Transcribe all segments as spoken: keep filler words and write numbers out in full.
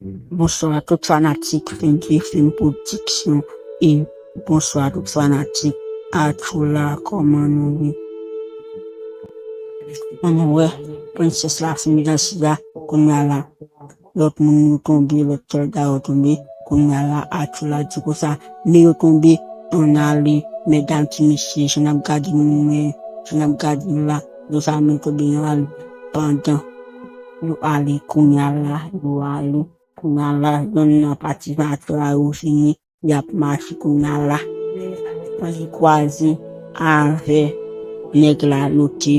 Bonswa tout fanatik Fendy Film Production e bonswa tout fanatik Atchoula, kòman nou ye? Ann wè, prensès la fin danse la, kounye a la, lòt moun yo tonbe, lòt sòlda yo tonbe, kounye a la, Atchoula di konsa, men yo tonbe ann ale, medam ti mesye, jan n ap gade nou, men, jan n ap gade nou la, yo sa men tonbe ann ale, pandan yo ale, kounye a la, yo ale, kounye a la, yonn nan patizan Atchoula yo vini, y ap mache kounye a la. Yo kwaze avè nèg la, yo te,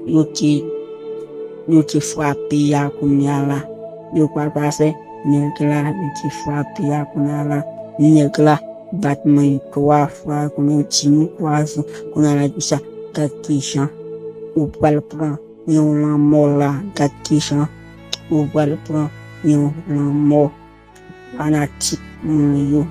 yo te, yo te frape a kounye a la. Yo kwaze avè nèg la, yo te frape a kounye a la. Nèg la bat men twa fwa, kounye a ti nou kwaze, kounye a la di sa, gad kijan ou pral pran yon lanmò la, gad kijan ou pral pran yon lanmò. Fanatik mwen yo.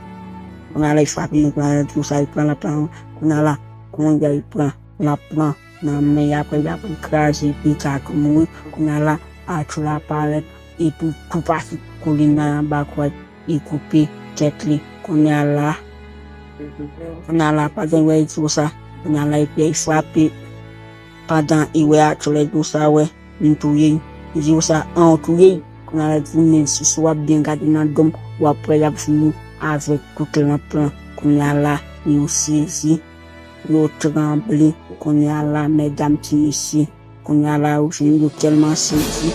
Kounye a la, li frape mwen, kounye a la, di konsa, li pran, l ap pran, kounye a la, kounye a, li pran, l ap pran nan men, apre, apre, kraze, pika tou mouri, kounye a la, Atchoula parèt, epi tou pase kole nan anba kò l, li koupe tèt li, kounye a la, kounye a la, pandan l wè, li di konsa, kounye a la, epi, li frape, pandan, li wè Atchoula, li di konsa, wè, m touye l. Li di konsa, an, ou touye l. Kounye a la di, men si, si w ap byen gade nan do m, w ap wè y ap vini avèk tout lanp lan. Kounye a la, yo sezi, yo tranble. Kounye a la, medam ti mesye. Kounye a la, yo vin, yo tèlman sezi.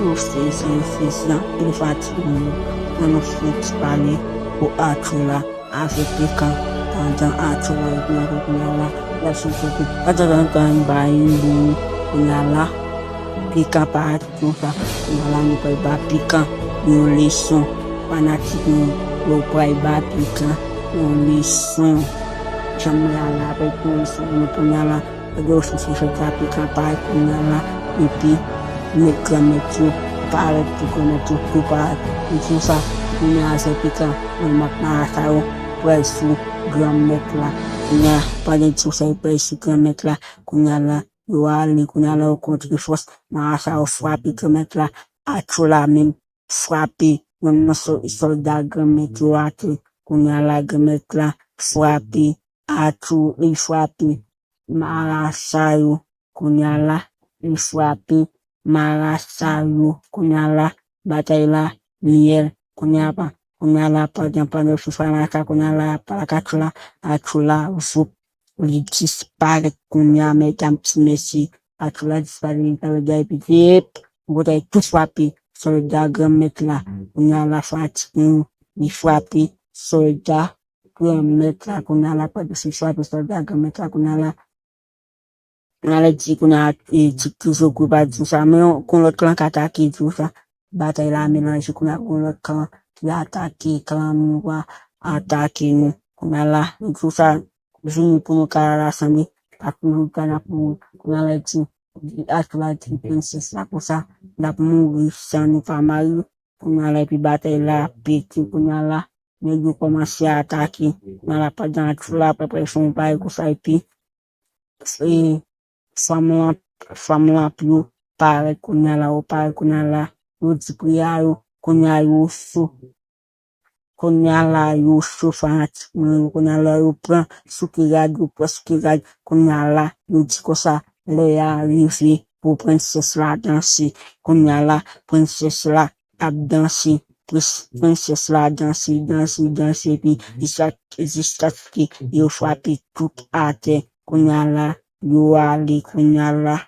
Yo sezi, yo sezi, anpil fatig moun yo. Ann nou fè yon ti pale pou Atchoula avèk Pikan, pandan Atchoula ap nan kounye a la, l ap sou kote. Pandan tan, tan, ba yon boum, kounye a la, Pikan parèt konsa, kounye a la, nou pral ba Pikan yon leson. Fanatik nou, yo pral ba Pikan yon leson. Janm la la, pral pran yon leson pou nou kounye a la. Yo sou sou fè trape kanpay kounye a la, epi met granmèt yo, parèt pou granmèt yo, tou parèt. Li di sa, kounye a se Pikan, men m ak marasa yo pral sou granmèt la. Kounye a, pandan li di sa, li pral sou granmèt la, kounye a la, yo ale, kounye a la, yo kontre fòs, marasa yo frape granmèt la, Atchoula menm frape, youn nan sò-, sòlda granmèt yo atè, kounye a la, granmèt la frape, Atchoula, li frape, marasa yo, kounye a la, li frape, marasa yo, kounye a la, batay la, miyèl, kounye a pa, kounye a la, pandan, pandan yo fin frape marasa, kounye a la, pa la Atchoula, Atchoula, voup, li disparèt, kounye a, medam ti mesye, Atchoula disparèt, li disparèt, epi, yep, kounye a tou frape, sòlda granmèt la, kounye a la, fanatik nou, li frape, sòlda granmèt la, kounye a la, pa di si frape, sòlda granmèt la, kounye a la, Kounye a la di, kounye a, e, di ki zo gwo pa di sa, men yon, kon lòt klan k atake di sa. Batay la melanje, kounye a, kon lòt klan ki atake, klan nou a atake nou. Kounye a la, di sa, vini pou nou ka rasanble, pa toujou ta n ap mouri. Kounye a la di, di Atchoula di prensès la konsa, n ap mouri san nou pa mari. Kounye a la, epi batay la pete, kounye a la, nèg yo kòmanse atake. Kounye a la, pandan Atchoula ap, ap fè yon bagay konsa, epi, e, fanm lan, fanm lan pou yo parèt kounye a la, yo parèt kounye a la, yo di priyè a yo, kounye a yo cho. Kounye a la, yo cho fanatik mwen yo, kounye a la, yo pran soukirad, yo pran soukirad, kounye a la, yo di konsa, lè a rive pou prensès la danse, kounye a la, prensès la ap danse, prens-, prensès la danse, danse, danse, epi jiska, jiskaske yo frape tout atè, kounye a la, yo ale, kounye a la,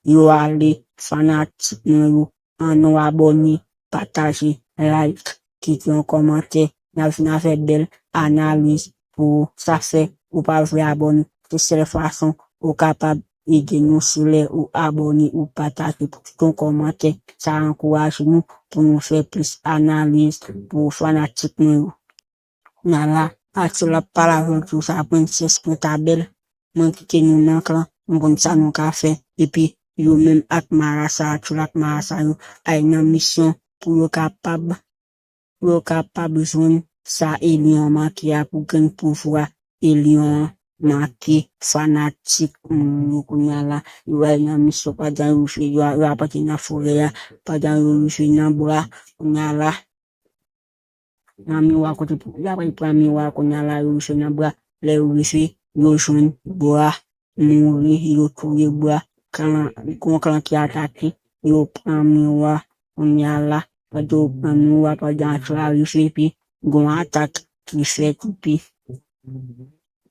yo ale, fanatik mwen yo, ann nou abòne, pataje, like, kite yon kòmantè, n ap vin avèk bèl analiz pou ou. Sa fè ou pa vle abòne, se sèl fason ou kapab ede nou, se lè ou abòne, ou pataje, pou kite yon kòmantè, sa ankouraje nou pou nou fè plis analiz pou fanatik mwen yo. Kounye a la, Atchoula ap pale avèk yo, sa prensès mwen ta bèl, mwen kite nou nan klan, nou konn sa nou ka fè, epi yo menm ak marasa, Atchoula ak marasa yo, al nan misyon pou yo kapab, pou yo kapab jwenn sa Elion manke a pou gen pouvwa Elion an, manke fanatik moun yo kounye a la. Yo al nan misyon pandan yo rive, yo, yo ap antre nan forè a, pandan yo rive nan bwa, kounye a la, nan miwa kote pou, y ap pran miwa kounye a la, yo rive nan bwa, lè yo rive, yo jwenn bwa, mouri, yo touye bwa, klan, gon klan ki atake, yo pran miwa kounye a la, pandan yo pran miwa, pandan Atchoula rive, epi gon atak ki fèt, epi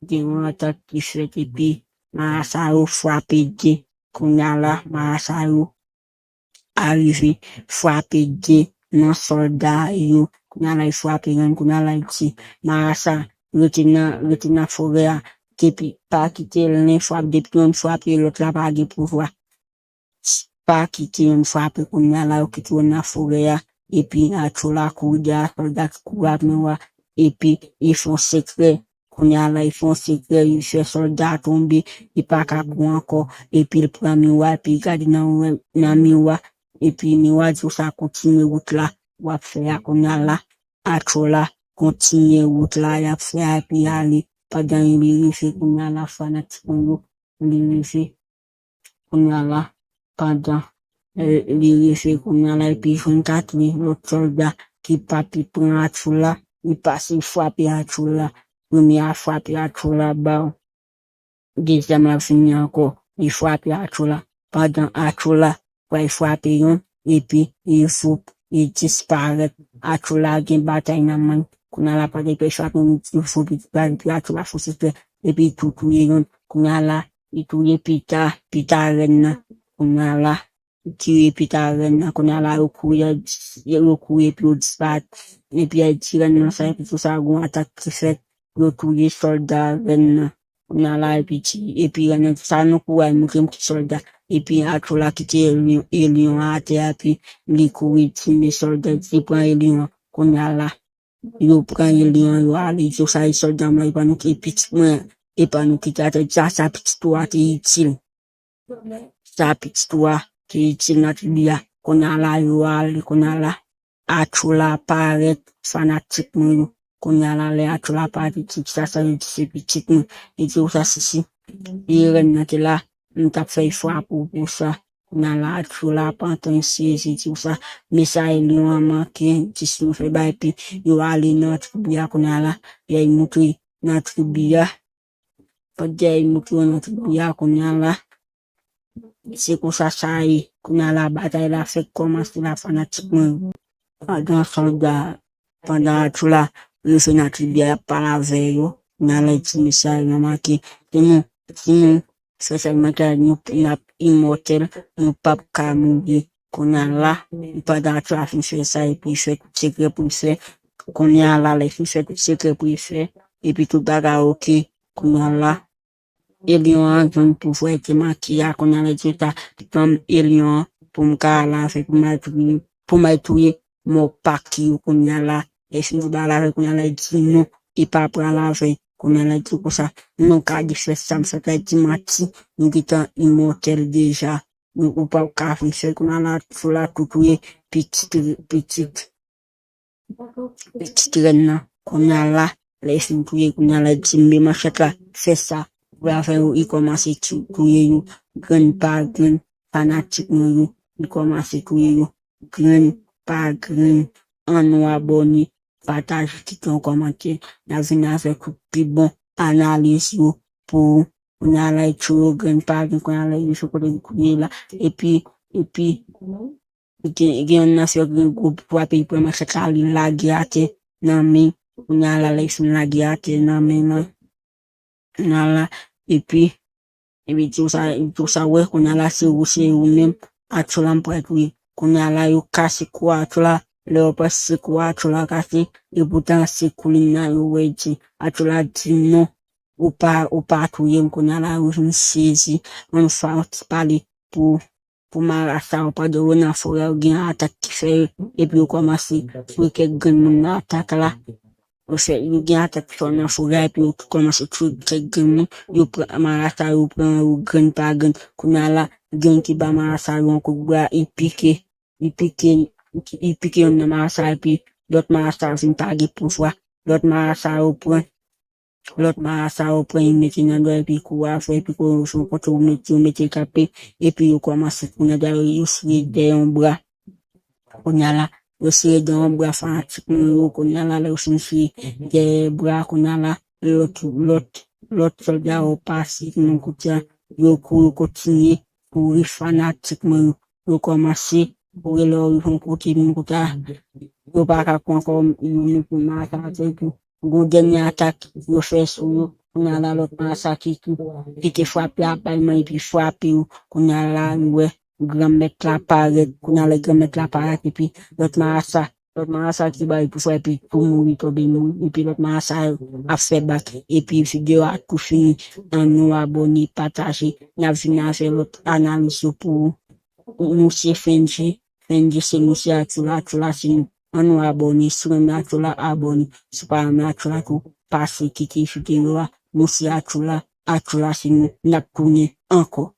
gen yon atak ki fèt, epi marasa yo frape de, kounye a la, marasa yo arive frape de nan sòlda yo. Kounye a la, y frape yonn, kounye a la, y di, marasa, rete nan, rete nan forè a. Depi, pa kite l nen frape, depi yonn frape, lòt la pa gen pouvwa. Pa kite yonn frape, kounye a la, yo kite yo nan forè a. Epi, Atchoula kouri dèyè sòlda ki kouri ap miwa. Epi, y fè yon sekrè. Kounye a la, y fè yon sekrè, y fè sòlda tonbe, y pa ka kouri ankò. Epi, l pran miwa, epi, y gade nan, nan miwa. Epi, miwa di w sa kontinye wout la, w ap fè a kounye a la. Atchoula kontinye wout la, y ap fè a, epi ale. Pandan li rive, kounye a la, fanatik mwen yo, li rive. Kounye a la, pandan, eh, li rive kounye a la, epi jwenn katouch lòt sòlda ki pa pi pran Atchoula, li pase frape Atchoula. Premye a frape Atchoula, baw. Dezyèm la vini ankò, li frape Atchoula. Pandan Atchoula pral frape yonn, epi li foup, li disparèt. Atchoula gen batay nan men. Kounye a la, pandan li pral frape yonn, li foup, li disparèt, epi Atchoula foup, epi li tou touye yonn. Kounye a la, li touye Pita, Pita rèn nan. Kounye a la, li touye Pita rèn nan. Kounye a la, yo kouri, yo kouri epi yo disparèt. Epi yo di rèn nan sa, epi tou sa, gon atak ki fèt, yo touye sòlda rèn nan. Kounye a la, epi ti, epi rèn nan di sa, nou kouri al montre m ki sòlda. Epi Atchoula kite Eliyon, Eliyon atè a, epi li kouri di men sòlda, li pran Eliyon an. Kounye a la, yo pran Eliyon, yo ale, yo sa, e sòlda m la, e pa nou ki pitit mwen, e pa nou ki te atè, sa, sa pitit ou a te itil. Sa pitit ou a te itil nan tribi a. Kounye a la, yo ale, kounye a la, Atchoula parèt, fanatik mwen yo. Kounye a la, lè Atchoula parèt, li di, sa, sa, li di, se pitit mwen. Li di, ou sa, si, si. E rèn nan te la, m t ap fè frape w pou sa. Kounye a la, Atchoula pantan sezi, di w sa. Men sa, Eliyon an manke, di si nou fè bay, epi yo ale nan tribi a, kounye a la, y al montre nan tribi a. Pandan y montre yo nan tribi a, kounye a la, se konsa sa ye. Kounye a la, batay la fèk kòmanse la, fanatik mwen yo. Pandan sòlda, pandan Atchoula rive nan tribi a, y ap pale avè yo. Kounye a la, y di mesye a, yo manke. Si nou, si nou fè sa, manke nou, n ap imòtèl, nou p ap ka mouri. Kounye a la, pandan Atchoula fin fè sa, epi fè tout sekrè pou l fè. Kounye a la, lè fin fè tout sekrè pou l fè, epi tout bagay oke. Kounye a la, Eliyon an jwenn pouvwa ki manke a, kounye a la, di sa, ban m Eliyon an pou m ka al avè, pou m al touye, pou m al touye mò Pak yo, kounye a la. Lè fin di ba l avè, kounye a la, di non, e pa pral avè. Kounye a la, di konsa, nou ka di fè sa, m sa ka di manti, nou gentan imòtèl deja. Ou, ou pa ka fin fè, kounye a la, sou la tou touye pitit, pitit, pitit rèn nan. Kounye a la, lè fin touye, kounye a la, di men manchèt la, fè sa. Pou la fè yo, li kòmanse tou-, touye yo, grenn pa grenn, fanatik mwen yo, li kòmanse touye yo, grenn pa grenn. Ann nou abòne, pataje, kite yon kòmantè. N a vin avèk tout pi bon analiz yo pou ou. Kounye a la, li touye yo, grenn pa grenn, kounye a la, li sou kote li touye la. Epi, epi, gen, gen yon nan fè gen gwo frape, li pran manchèt la, li lage atè nan men. Kounye a la, lè li fin lage atè nan men nan, nan la, epi, epi di w sa, di w sa, wè, kounye a la, se ou, se ou menm, Atchoula m pral touye. Kounye a la, yo kase kou Atchoula, lè yo panse se kou Atchoula kase, epoutan se kou li nan yo wè di. Atchoula di non, ou pa, ou pa touye m, kounye a la, yo vin sezi, yon fwa yon ti pale pou pou marasa yo, pandan yo nan forè, yo gen atak ki fè yo, epi yo kòmanse touye kèk grenn moun nan atak la. Yo fè, yo gen atak ki fè yo nan forè, epi yo kòmanse touye kèk grenn moun, yo pran marasa yo, pran yo grenn pa grenn. Kounye a la, grenn ki ba marasa yo yon kout bwa, li pike, li pike, li pike youn nan marasa, epi lòt marasa yo vin pa gen pouvwa. Lòt marasa yo pran Lòt marasa yo pran, yo mete nan dwa, epi kou a fè, epi kou yo fè yon kote, yo mete, yo mete kape, epi yo kòmanse kounye a, yo sere dèyè yon bra. Kounye a la, yo sere dèyè yon bra fanatik mwen yo, kounye a la, lè yo fin sere dèyè bra, kounye a la, lòt, lòt, lòt sòlda yo pase, menm kote a, yo kou, yo kontinye kouri fanatik mwen yo, yo kòmanse kouri lè yo rive yon kote, menm kote a, yo pa ka pran kò yo, menm kounye a la, sa vle di, gon dènye atak yo fè sou yo. Kounye a la, lòt marasa ki, ki, ki te frape a bay mwen epi frape yo. Kounye a la, nou wè granmèt la parèt. Kounye a la, granmèt la parèt epi lòt marasa, lòt marasa ki bay pou frape pou mouri, tonbe mouri. Epi lòt marasa yo ap fè bak. Epi videyo a tou fini. Ann nou abòne, pataje. N ap vin avè lòt analiz yo pou ou. Nou se Fendji. Fendji se mesye Atchoula, Atchoula se nou. Ann nou abòne. Si w renmen Atchoula, abòne. Si w pa renmen Atchoula tou, pase kite videyo a. Nou se Atchoula, Atchoula se nou. N ap tounen ankò.